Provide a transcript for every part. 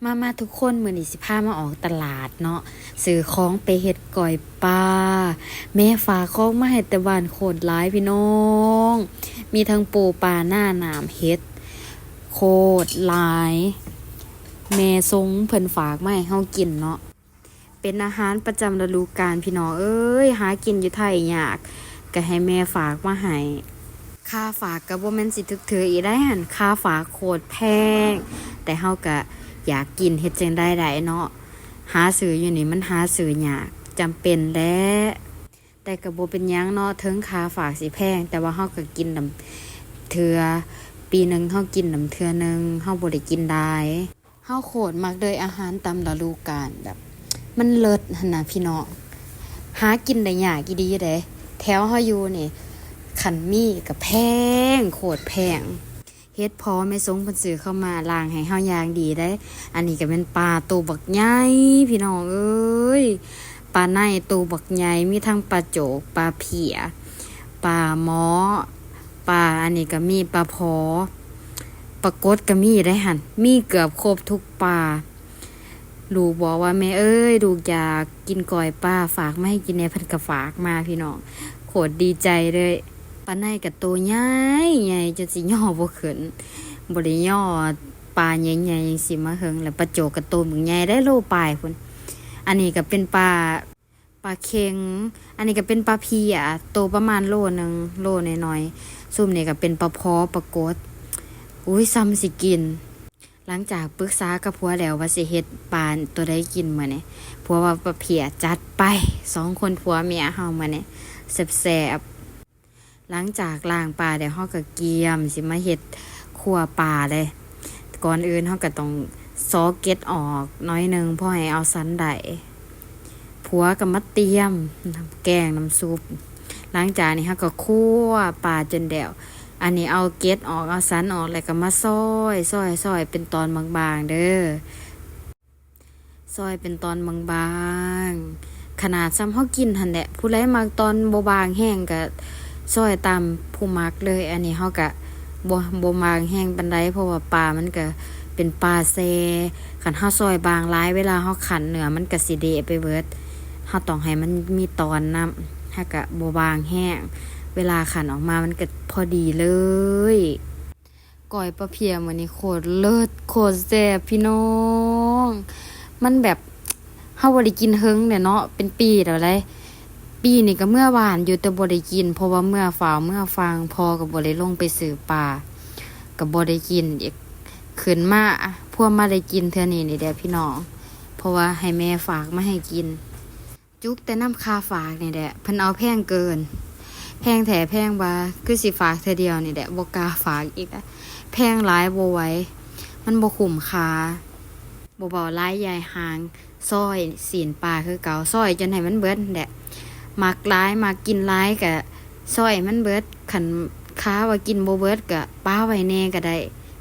ມາໆ ທຸກຄົນ ມື້ນີ້ຊິພາມາອອກຕະຫຼາດເນາະ ຊື້ຂອງໄປເຮັດກ້ອຍປາ. ແມ່ຝາກຂອງມາໃຫ້ແຕ່ບ້ານໂຄດຫຼາຍພີ່ນ້ອງ ມີທັງປູປາ ນາ ໜາມ ເຫັດ ໂຄດຫຼາຍ. ແມ່ຊົງເພິ່ນຝາກມາໃຫ້ເຮົາກິນເນາະ ເປັນອາຫານປະຈຳລະດູການພີ່ນ້ອງເອີຍ ຫາກິນຢູ່ໄທຍາກ ກະໃຫ້ແມ່ຝາກມາໃຫ້. ຄ່າຝາກກະບໍ່ແມ່ນຊິຖືກໆ ອີກໃດຫັ້ນ ຄ່າຝາກໂຄດແພງ ແຕ່ເຮົາກະຢາກກິນ ເຮັດຈັ່ງໃດໄດ້ເນາະ ຫາຊື້ຢູ່ນີ້ມັນຫາຊື້ຍາກ ຈຳເປັນແຫຼະ. ແຕ່ກະບໍ່ເປັນຫຍັງເນາະ ເຖິງຄ່າຝາກຊິແພງ ແຕ່ວ່າເຮົາກະກິນນຳເທື່ອ ປີໜຶ່ງເຮົາກິນນຳເທື່ອໜຶ່ງ ເຮົາບໍ່ໄດ້ກິນຫຼາຍ. ເຮົາໂຄດມັກເລີຍອາຫານຕາມລະດູການ ແບບມັນເລີດຫັ້ນນະພີ່ນ້ອງ ຫາກິນໄດ້ຍາກອີ່ຫຼີເດ້. ແຖວເຮົາຢູ່ນີ້ ຄັນມີກະແພງ ໂຄດແພງ. ເຫັດເຜາະແມ່ຊົງເພິ່ນຊື້ເຂົ້າມາລ້າງໃຫ້ເຮົາຢ່າງດີເດ້. ອັນນີ້ກະແມ່ນປາໂຕບັກໃຫຍ່ພີ່ນ້ອງເອີຍ ປາໄນໂຕບັກໃຫຍ່ ມີທັງປາໂຈກ ປາເພ້ຍ ປາໝໍ້ ປາ ອັນນີ້ກະມີປາເຜາະ ປາກົດກະມີໄດຫັ້ນ ມີເກືອບຄົບທຸກປາ. ລູກບອກວ່າ ແມ່ເອີຍ ລູກຢາກກິນກ້ອຍປາ ຝາກມາໃຫ້ກິນແດ່. ເພິ່ນກະຝາກມາພີ່ນ້ອງ ໂຄດດີໃຈເລີຍ. ປາໄນກະໂຕໃຫຍ່ໃຫຍ່ ຈົນຊິຍໍບໍ່ຂຶ້ນ ບໍ່ໄດ້ຍໍປາໃຫຍ່ໆ ຈັ່ງຊີ້ມາເຫິງແລ້ວ. ປາໂຈກກະໂຕບັກໃຫຍ່ໄດ ໂລປາຍພຸ້ນ. ອັນນີ້ກະເປັນປາ ປາເຂັງ ອັນນີ້ກະເປັນປາເພ້ຍ ໂຕປະມານໂລໜຶ່ງ ໂລນ້ອຍໆ. ຊຸມນີ້ກະເປັນປາເຜາະ ປາກົດ ອຸ້ຍ ຊ່ຳຊິກິນ. ຫຼັງຈາກປຶກສາກັບຜົວແລ້ວວ່າຊິເຮັດປາໂຕໃດກິນມື້ນີ້ ຜົວວ່າປາເພ້ຍ ຈັດໄປ ສອງຄົນຜົວເມຍເຮົາມື້ນີ້ແຊບໆ. ຫຼັງຈາກລ້າງປາແລ້ວ ເຮົາກະກຽມຊິມາເຮັດຂົ້ວປາເດ້. ກ່ອນອື່ນເຮົາກະຕ້ອງຊອກເກັດອອກໜ້ອຍໜຶ່ງ ພໍໃຫ້ເອົາສັນໄດ້. ຜົວກະມາຕຽມແກງນ້ຳຊຸບ. ຫຼັງຈາກນີ້ເຮົາກະຂົ້ວປາຈົນແລ້ວ. ອັນນີ້ເອົາເກັດອອກ ເອົາສັນອອກ ແລ້ວກະມາຊອຍ ຊອຍ ຊອຍເປັນຕອນບາງໆ ເດີ. ຊອຍເປັນຕອນບາງໆ ຂະໜາດຊ່ຳເຮົາກິນຫັ້ນແຫຼະ. ຜູ້ໃດມັກຕອນບໍ່ບາງແຮງກະຊອຍຕາມຜູ້ມັກເລີຍ. ອັນນີ້ເຮົາກະບໍ່ ບໍ່ບາງແຮງປານໃດ ເພາະວ່າປາມັນກະເປັນປາແຊ່. ຄັນເຮົາຊອຍບາງຫຼາຍ ເວລາເຮົາຄັ້ນເນື້ອມັນກະຊິເລະໄປເບິດ. ເຮົາຕ້ອງໃຫ້ມັນມີຕອນນຳ ເຮົາກະບໍ່ບາງແຮງ ເວລາຄັ້ນອອກມາມັນກະພໍດີເລີຍ. ກ້ອຍປາເພ້ຍມື້ນີ້ໂຄດເລີດ ໂຄດແຊບພີ່ນ້ອງ. ມັນແບບ ເຮົາບໍ່ໄດ້ກິນເຫິງແລ້ວເນາະ ເປັນປີແລ້ວໃດ໋. ປີນີ້ກະເມືອບ້ານຢູ່ ແຕ່ບໍ່ໄດ້ກິນ ເພາະວ່າເມືອຟ້າວເມືອຟັ່ງ ພໍ່ກະບໍ່ໄດ້ລົງໄປຊື້ປາ ກະບໍ່ໄດ້ກິນອີກ. ຂຶ້ນມາ ພວມມາໄດ້ກິນເທື່ອນີ້ນີ້ແຫຼະພີ່ນ້ອງ ເພາະວ່າໃຫ້ແມ່ຝາກມາໃຫ້ກິນ. ຈຸກແຕ່ນຳຄ່າຝາກນີ້ແຫຼະ ເພິ່ນເອົາແພງເກີນ ແພງແທ້ແພງວ່າ ຄືຊິຝາກເທື່ອດຽວນີ້ແຫຼະ ບໍ່ກ້າຝາກອີກລະ ແພງຫຼາຍບໍ່ໄຫວ ມັນບໍ່ຄຸ້ມຄ່າ. ບໍ່ເວົ້າຫຼາຍ ຢາຍຫາງ ຊອຍຊີ້ນປາຄືເກົ່າ ຊອຍຈົນໃຫ້ມັນເບິດຫັ້ນແຫຼະ. ມັກຫຼາຍ ມັກກິນຫຼາຍກະຊອຍໃຫ້ມັນເບິດ ຄັນຄາວ່າກິນບໍ່ເບິດກະປະໄວ້ແດ່ກະໄດ້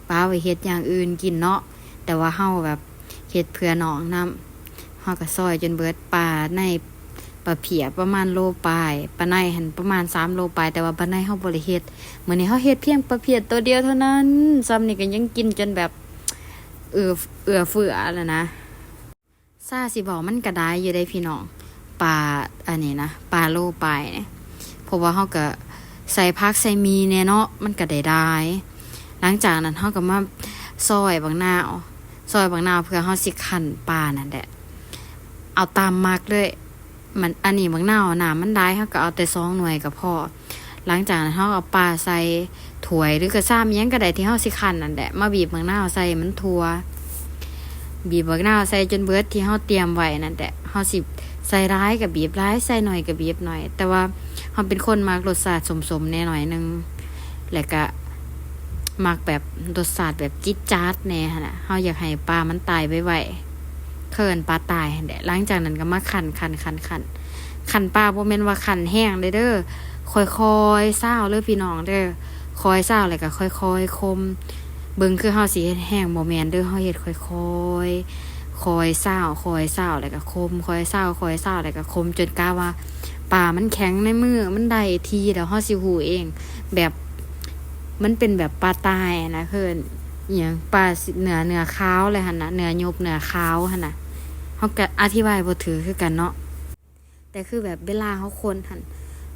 ປະໄວ້ເຮັດຢ່າງອື່ນກິນເນາະ. ແຕ່ວ່າເຮົາແບບ ເຮັດເພື່ອນ້ອງນຳ ເຮົາກະຊອຍຈົນເບິດ. ປາໄນ ປາເພ້ຍປະມານໂລປາຍ ປາໄນຫັ້ນປະມານສາມໂລປາຍ ແຕ່ວ່າປາໄນເຮົາບໍ່ໄດ້ເຮັດ. ມື້ນີ້ເຮົາເຮັດພຽງປາເພ້ຍໂຕດຽວເທົ່ານັ້ນ ຊ່ຳນີ້ກະຍັງກິນຈົນແບບ ເອື້ອເຟື້ອແລ້ວນະ. ຊາຊິເວົ້າ ມັນກະຫຼາຍຢູ່ເດ້ພີ່ນ້ອງ ປາອັນນີ້ນະ ປາໂລປາຍນີ້ ເພາະວ່າເຮົາກະໃສ່ຜັກໃສ່ໝີ່ແດ່ເນາະ ມັນກະໄດ້ຫຼາຍ. ຫຼັງຈາກນັ້ນເຮົາກະມາຊອຍບັກນາວ ຊອຍບັກນາວເພື່ອເຮົາຊິຄັ້ນປານັ້ນແຫຼະ ເອົາຕາມມັກເລີຍ. ມັນ ອັນນີ້ບັກນາວນ້ຳມັນຫຼາຍ ເຮົາກະເອົາແຕ່ສອງໜ່ວຍກະພໍ. ຫຼັງຈາກນັ້ນເຮົາເອົາປາໃສ່ຖ້ວຍ ຫຼືກະຊາມ ອີ່ຫຍັງກະໄດ້ທີ່ເຮົາຊິຄັ້ນນັ້ນແຫຼະ ມາບີບບັກນາວໃສ່ໃຫ້ມັນທົ່ວ ບີບບັກນາວໃສ່ຈົນເບິດທີ່ເຮົາຕຽມໄວ້ນັ້ນແຫຼະ. ເຮົາຊິໃສ່ຫຼາຍກະບີບຫຼາຍ ໃສ່ໜ້ອຍກະບີບໜ້ອຍ ແຕ່ວ່າເຮົາເປັນຄົນມັກລົດຊາດສົ້ມໆແດ່ໜ້ອຍໜຶ່ງ ແລ້ວກະມັກແບບລົດຊາດແບບຈິດຈາດແດ່ຫັ້ນນະ ເຮົາຢາກໃຫ້ປາມັນຕາຍໄວໆ ເອີ້ນປາຕາຍຫັ້ນແຫຼະ. ຫຼັງຈາກນັ້ນກະມາຄັ້ນ ຄັ້ນ ຄັ້ນ ຄັ້ນ ຄັ້ນປາ ບໍ່ແມ່ນວ່າຄັ້ນແຮງເດີ້ ຄ່ອຍໆຊາວເດີ້ພີ່ນ້ອງເດີ້ ຄ່ອຍຊາວແລ້ວກະຄ່ອຍໆຄົມ. ເບິ່ງຄືເຮົາຊິເຮັດແຮງ ບໍ່ແມ່ນເດີ້ ເຮົາເຮັດຄ່ອຍໆ ຄ່ອຍຊາວ ຄ່ອຍຊາວແລ້ວກະຄົມ ຄ່ອຍຊາວ ຄ່ອຍຊາວແລ້ວກະຄົມ ຈົນກະວ່າປາມັນແຂງໃນມື ມັນໄດ້ທີ່ແລ້ວ ເຮົາຊິຮູ້ເອງ ແບບ ມັນເປັນແບບປາຕາຍນະ ເອີ້ນ ອີ່ຫຍັງ ປາຊິ ເນື້ອ ເນື້ອຄາວແຫຼະຫັ້ນນະ ເນື້ອຫຍົບ ເນື້ອຄາວຫັ້ນນະ ເຮົາກະອະທິບາຍບໍ່ຖືກຄືກັນເນາະ. ແຕ່ຄືແບບເວລາເຮົາຄົນຫັ້ນ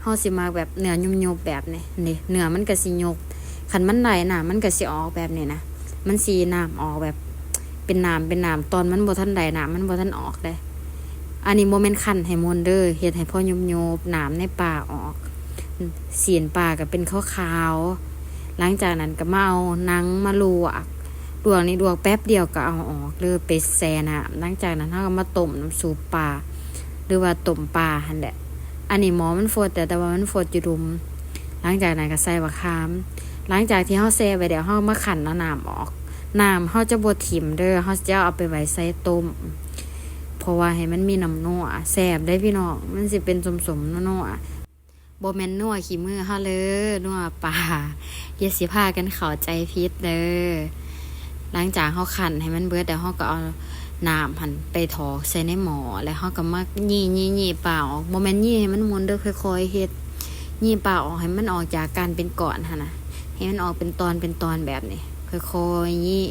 ເຮົາຊິມັກແບບເນື້ອຫຍົບໆແບບນີ້ ນີ້ ເນື້ອມັນກະຊິຫຍົບ ຄັນມັນໄດ້ນ້ຳມັນກະຊິອອກແບບນີ້ນະ ມັນຊິນ້ຳອອກແບບເປັນນ້ຳ ເປັນນ້ຳ ຕອນມັນບໍ່ທັນໄດ້ນ້ຳ ມັນບໍ່ທັນອອກເດ້. ອັນນີ້ບໍ່ແມ່ນຄັ້ນໃຫ້ໝົນເດີ ເຮັດໃຫ້ພໍຫຍົບໆ ນ້ຳໃນປາອອກ ຊີ້ນປາກະເປັນຂາວໆ. ຫຼັງຈາກນັ້ນກະມາເອົາໜັງມາລວກ ລວກນີ້ລວກແປັບດຽວກະເອົາອອກເດີ ໄປແຊ່ນ້ຳ. ຫຼັງຈາກນັ້ນເຮົາກະມາຕົ້ມນ້ຳຊຸບປາ ຫຼືວ່າຕົ້ມປາຫັ້ນແຫຼະ. ອັນນີ້ໝໍ້ມັນຟົດແຕ່ ແຕ່ວ່າມັນຟົດຢູ່ລຸ່ມ. ຫຼັງຈາກນັ້ນກະໃສ່ບັກຂາມ ຫຼັງຈາກທີ່ເຮົາແຊ່ໄວ້ແລ້ວ ເຮົາມາຂັ່ນເອົານ້ຳອອກ. ນ້ຳເຮົາຈະບໍ່ຖິ້ມເດີ ເຮົາຈະເອົາໄປໄວ້ໃສ່ຕົ້ມ ເພາະວ່າໃຫ້ມັນມີນ້ຳນົວ ແຊບເດ້ພີ່ນ້ອງ ມັນຊິເປັນສົ້ມໆນົວໆ. ບໍ່ແມ່ນນົວຂີ້ມືເຮົາເດີ ນົວປາ ຢ່າຊິພາກັນເຂົ້າໃຈຜິດເດີ. ຫຼັງຈາກເຮົາຂັ່ນໃຫ້ມັນເບິດແລ້ວ ເຮົາກະເອົານ້ຳຫັ້ນໄປຖອກໃສ່ໃນໝໍ້ ແລ້ວເຮົາກະມາຢີ້ໆໆປາອອກ ບໍ່ແມ່ນຢີ້ໃຫ້ມັນໝົນເດີ ຄ່ອຍໆເຮັດ ຢີ້ປາອອກໃຫ້ມັນອອກຈາກການເປັນກ້ອນຫັ້ນນະ ໃຫ້ມັນອອກເປັນຕອນເປັນຕອນແບບນີ້ ຄ່ອຍໆຢີ້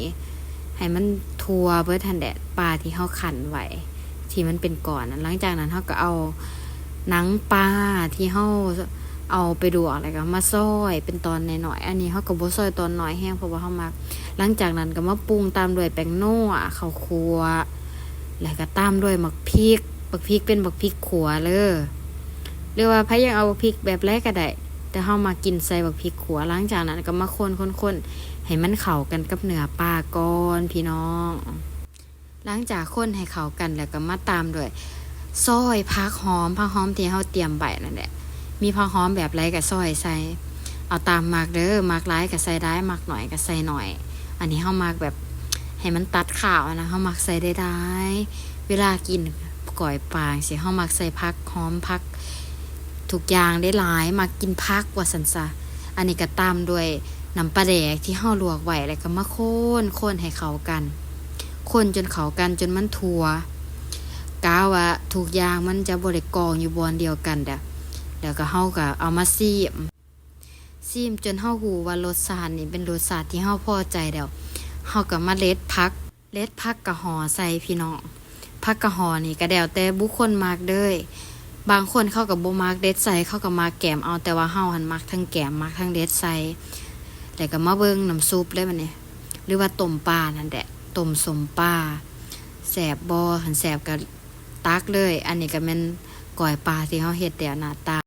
ໃຫ້ມັນທົ່ວເບິດຫັ້ນແຫຼະ ປາທີ່ເຮົາຂັ່ນໄວ້ ທີ່ມັນເປັນກ້ອນ. ຫຼັງຈາກນັ້ນເຮົາກະເອົາໜັງປາທີ່ເຮົາເອົາໄປລວກ ແລ້ວກະມາຊອຍເປັນຕອນນ້ອຍໆ ອັນນີ້ເຮົາກະບໍ່ຊອຍຕອນນ້ອຍແຮງ ເພາະວ່າເຮົາມັກ. ຫຼັງຈາກນັ້ນກະມາປຸງຕາມດ້ວຍແປ້ງນົວ ເຂົ້າຂົ້ວ ແລ້ວກະຕາມດ້ວຍໝາກພິກ ໝາກພິກເປັນໝາກພິກຂົ້ວເດີ ຫຼືວ່າໃຜຢາກເອົາໝາກພິກແບບໃດກະໄດ້ ແຕ່ເຮົາມັກກິນໃສ່ໝາກພິກຂົ້ວ. ຫຼັງຈາກນັ້ນກະມາຄົນໆໆ ໃຫ້ມັນເຂົ້າກັນກັບເນື້ອປາກ່ອນພີ່ນ້ອງ. ຫຼັງຈາກຄົນໃຫ້ເຂົ້າກັນແລ້ວກະມາຕາມດ້ວຍຊອຍຜັກຫອມ ຜັກຫອມທີ່ເຮົາຕຽມໄວ້ນັ້ນແຫຼະ ມີຜັກຫອມແບບໃດກະຊອຍໃສ່ ເອົາຕາມມັກເດີ ມັກຫຼາຍກະໃສ່ຫຼາຍ ມັກໜ້ອຍກະໃສ່ໜ້ອຍ. ອັນນີ້ເຮົາມັກແບບໃຫ້ມັນຕັດຄາວຫັ້ນນະ ເຮົາມັກໃສ່ຫຼາຍໆ ເວລາກິນກ້ອຍປາຈັ່ງຊີ້ ເຮົາມັກໃສ່ຜັກຫອມ ຜັກທຸກຢ່າງຫຼາຍໆ ມັກກິນຜັກວ່າຊັ້ນຊະ. ອັນນີ້ກະຕາມດ້ວຍ ນ້ຳປາແດກທີ່ເຮົາລວກໄວ້ ແລ້ວກະມາຄົນ ຄົນໃຫ້ເຂົ້າກັນ ຄົນຈົນເຂົ້າກັນ ຈົນມັນທົ່ວ ກະວ່າທຸກຢ່າງມັນຈະບໍ່ໄດ້ກອງຢູ່ບ່ອນດຽວກັນເດີ. ແລ້ວກະເຮົາກະເອົາມາຊີມ ຊີມຈົນເຮົາຮູ້ວ່າລົດຊາດນີ້ເປັນລົດຊາດທີ່ເຮົາພໍໃຈແລ້ວ ເຮົາກະມາເດັດຜັກ ເດັດຜັກກະຫໍ່ໃສ່ພີ່ນ້ອງ. ຜັກກະຫໍ່ນີ້ກະແລ້ວແຕ່ບຸກຄົນມັກເດີ ບາງຄົນເຂົາກະບໍ່ມັກເດັດໃສ່ ເຂົາກະມັກແກມເອົາ ແຕ່ວ່າເຮົາຫັ້ນມັກທັງແກມ ມັກທັງເດັດໃສ່. ແລ້ວກະມາເບິ່ງນ້ຳຊຸບເລີຍບາດນີ້ ຫຼືວ່າຕົ້ມປານັ້ນແຫຼະ ຕົ້ມສົ້ມປາ ແຊບບໍ່ ຄັນແຊບກະຕັກເລີຍ. ອັນນີ້ກະແມ່ນກ້ອຍປາທີ່ເຮົາເຮັດແລ້ວ ໜ້າຕາ